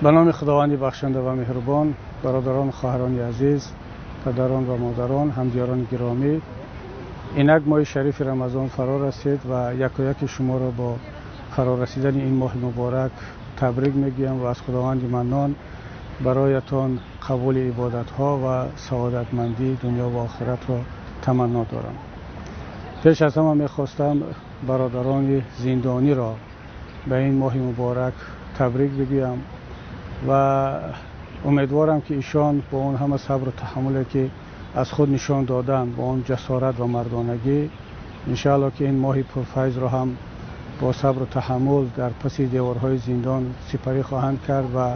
Ба номи Худованди бахшанда ва меҳрубон, бародарон, хоҳарони азиз, падарон ва модарон, ҳамдиёрони гиромӣ, инак моҳи шарифи Рамазон фаро расид ва якояки шуморо бо фаро расидани ин моҳи муборак табрик мегӯям ва аз Худованди Маннон барояттон қабули ибодатҳо ва саодатмандии дунё ва охиратро таманно дорам. Пеш аз ҳама мехостам бародарони зиндониро ба ин моҳи муборак табрик бигӯям ва умедворам, ки эшон бо он ҳама сабру таҳаммуле, ки аз худ нишон доданд, бо он ҷасорат ва мардонагӣ, иншооллоҳ, ки ин моҳи пурфайзро ҳам бо сабру таҳаммул дар паси деворҳои зиндон сипарӣ хоҳанд кард ва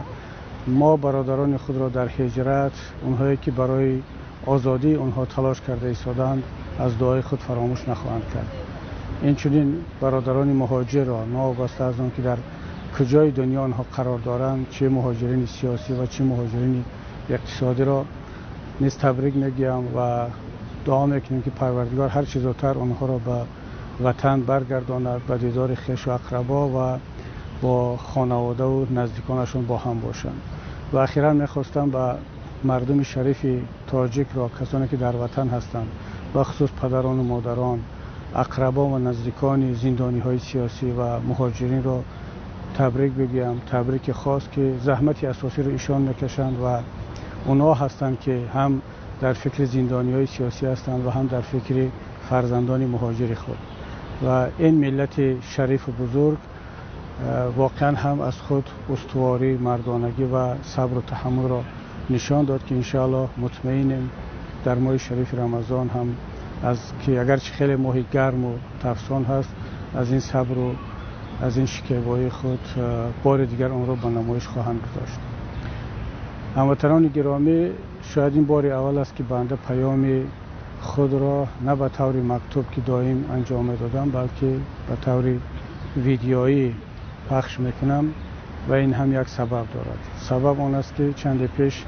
мо бародарони худро дар ҳиҷрат, онҳое ки барои озодии онҳо талош карда истодаанд, аз дуои худ фаромӯш нахоҳанд кард. Инчунин бародарони муҳоҷирро, новобаста аз он ки дар куҷои дунё онҳо қарор доранд, чӣ муҳоҷирини сиёсӣ ва чӣ муҳоҷирини иқтисодиро низ табрик мегӯям ва дуо мекунем, ки Парвардигор ҳарчӣ зудтар онҳоро ба ватан баргардонад, ба дидори хешу ақрабо ва бо хонавода ва наздиконашон бо ҳам бошанд. Ва охиран мехостам ба мардуми шарифи тоҷик, касоне ки дар ватан ҳастанд, бахусус падарон ва модарон, ақрабо ва наздикони зиндониҳои сиёсӣ ва муҳоҷиринро табрик бигӯям. Табрики хос, ки заҳмати асосиро эшон мекашанд ва онҳо ҳастанд, ки ҳам дар фикри зиндониҳои сиёсӣ ҳастанд ва ҳам дар фикри фарзандони муҳоҷири худ. Ва ин миллати шарифу бузург воқеан ҳам аз худ устуворӣ, мардонагӣ ва сабру таҳаммулро нишон дод, ки иншооллоҳ мутмаинем, дар моҳи шарифи Рамазон ҳам аз ки агарчи хеле моҳи гарм ва тафсон ҳаст, аз ин сабру аз ин шикебоии худ бори дигар онро ба намоиш хоҳанд гузошт. Ҳамватанони гиромӣ, шояд ин бори аввал аст, ки банда паёми худро на ба таври мактуб, ки доим анҷом медодам, балки ба таври видеоӣ пахш мекунам ва ин ҳам як сабаб дорад. Сабаб он аст, ки чанде пеш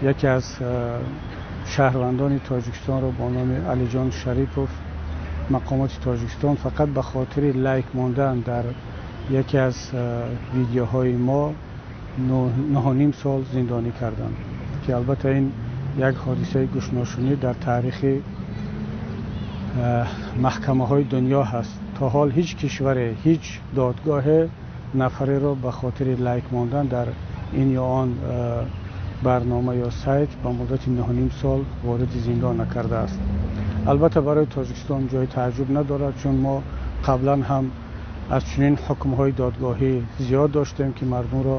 яке аз шаҳрвандони Тоҷикистонро бо номи Алиҷон Шарипов мақомоти Тоҷикистон фақат ба хотири лайк мондан дар яке аз видеоҳои мо 9.5 сол зиндонӣ карданд, ки албатта ин як ҳодисаи гӯшношунид дар таърихи маҳкамаҳои дунё ҳаст. То ҳол ҳеҷ кишваре, ҳеҷ додгоҳе нафареро ба хотири лайк мондан дар ин ё он барнома ё сайт ба муддати 9.5 сол вориди зиндон накардааст. Албатта барои Тоҷикистон ҷои тааҷҷуб надорад, чун мо қаблан ҳам аз чунин ҳукмҳои додгоҳӣ зиёд доштем, ки мардумро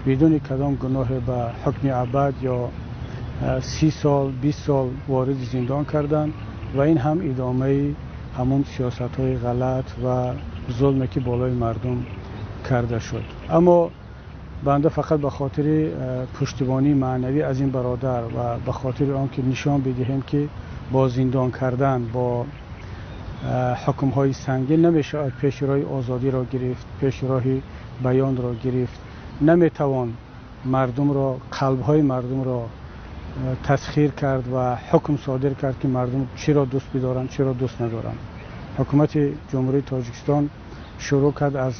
бидуни кадом гуноҳе ба ҳукми абад ё 30 сол, 20 сол вориди зиндон карданд ва ин ҳам идомаи ҳамон сиёсатҳои ғалат ва зулме, ки болои мардум карда шуд. Аммо банда фақат ба хотири пуштибонии маънавӣ аз ин бародар ва ба хотири он ки нишон бидиҳем, ки бо зиндон кардан, бо ҳукмҳои сангин намешавад пеши роҳи озодиро гирифт, пеши роҳи баёнро гирифт, наметавон мардумро, қалбҳои мардумро тасхир кард ва ҳукм содир кард, ки мардум чиро дӯст бидоранд, чиро дӯст надоранд. Ҳукумати Ҷумҳурии Тоҷикистон шурӯъ кард аз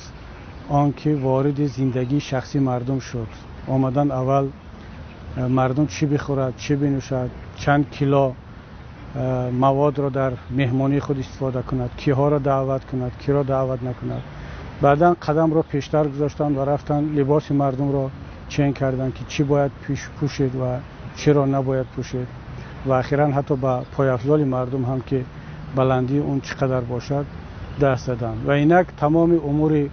он ки вориди зиндагии шахсии мардум шуд. Омадан аввал мардум чӣ бихӯрад, чӣ бинӯшад, чанд кило маводро дар меҳмонии худ истифода кунад, киҳоро даъват кунад, киро даъват накунад. Баъдан қадамро пештар гузоштанд ва рафтанд либоси мардумро чен карданд, ки чӣ бояд пӯшид ва чиро набояд пӯшид ва охиран ҳатто ба пойафзоли мардум ҳам, ки баландии он чӣ қадар бошад, даст заданд. Ва инак тамоми умури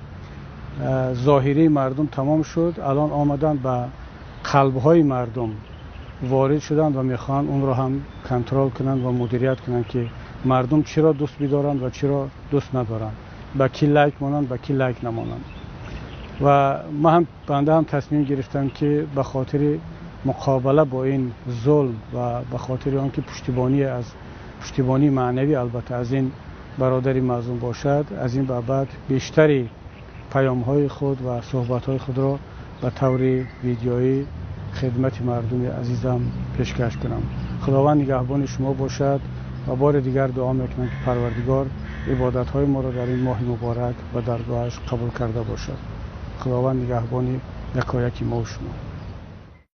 зоҳирии мардум тамом шуд, алон омаданд ба қалбҳои мардум ворид шуданд ва мехоҳанд онро ҳам контрол кунанд ва мудирият кунанд, ки мардум чиро дӯст бидоранд ва чиро дӯст надоранд, ба кӣ лайк монанд, ба кӣ лайк намонанд. Ва ман ҳам, банда ҳам тасмим гирифтам, ки ба хотири муқобила бо ин зулм ва ба хотири он ки пуштибонӣ аз пуштибонии маънавӣ албатта аз ин бародари мазлум бошад, аз ин ба баъд бештари паёмҳои худ ва суҳбатҳои худро ба таври видеоӣ хидмати мардуми азизам пешкаш кунам. Худованд нигаҳбони шумо бошад ва бори дигар дуо мекунам, ки Парвардигор ибодатҳои моро дар ин моҳи муборак ба даргоҳаш қабул карда бошад. Худованд нигаҳбони якояки мо ва шумо.